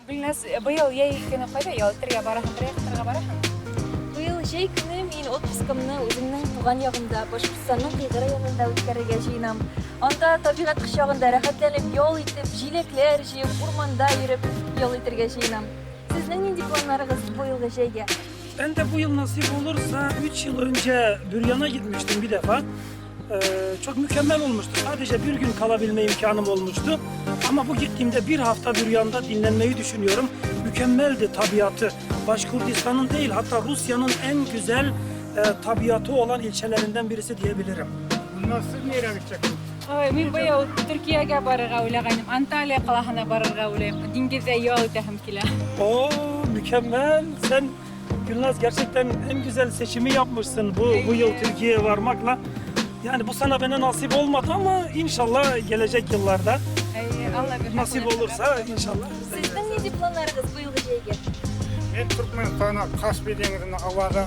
Гөлназ, быел йәй көне кайда ял итергә бараһың, берәр якларга бараһың? Быел җәй көне мин отпускымны үземнең туган ягымда, Башкортстанның Кыйгы районында үткәрергә җыенам. Анда табигать кочагында рәхәтләнеп ял итеп, җиләкләр җыеп, урманда йөреп ял итергә җыенам. Сезнең нинди планнарыгыз быелгы җәйгә? Ben de bu yıl nasip olursa 3 yıl önce Büryan'a gitmiştim bir defa. Çok mükemmel olmuştu. Sadece bir gün kalabilme imkanım olmuştu. Ama bu gittiğimde bir hafta Büryan'da dinlenmeyi düşünüyorum. Mükemmeldi tabiatı. Başkurdistan'ın değil, hatta Rusya'nın en güzel tabiatı olan ilçelerinden birisi diyebilirim. Bundan siz nereye gideceksiniz? Ой, мин быел Төркиягә барырга уйлаганым, Анталия калаһына барырга уйлыйм. Диңгездә ял итәһем килә. Oo, mükemmel. Sen Gülnaz gerçekten en güzel seçimi yapmışsın bu yıl Türkiye'ye varmakla. Yani bu sene bana nasip olmadı ama inşallah gelecek yıllarda Әйе, Алла бирһә. Nasip olursa inşallah. Сезнең нинди планнарыгыз быелгы җәйгә? Men Türkmenistan'a Kaspi denizine Avaza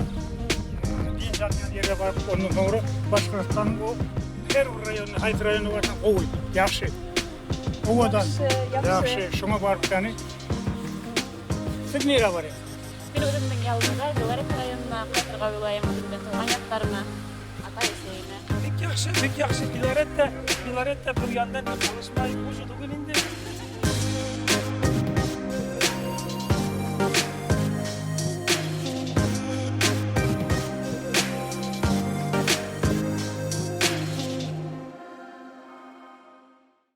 dynç alýan ýere baryp, ondan soňra Başgyrtystanyň o her bir raýonyna, haýsy raýonyna barsaň gowy, ýagşy. Owadan. Яхшы, яхшы. Ýagşy, şoňa baryp ýani. Siz nirä barýaňyz? Мин үҙемдең ялымда Белорет районына ҡайтырға уйлайым, үҙемдең тыуған яҡтарыма, атай-әсәйемә. Бик яҡшы, бик яҡшы. Биларет тә, Биларет тә Бөрйәндән ҡалышмай, уже түгел инде.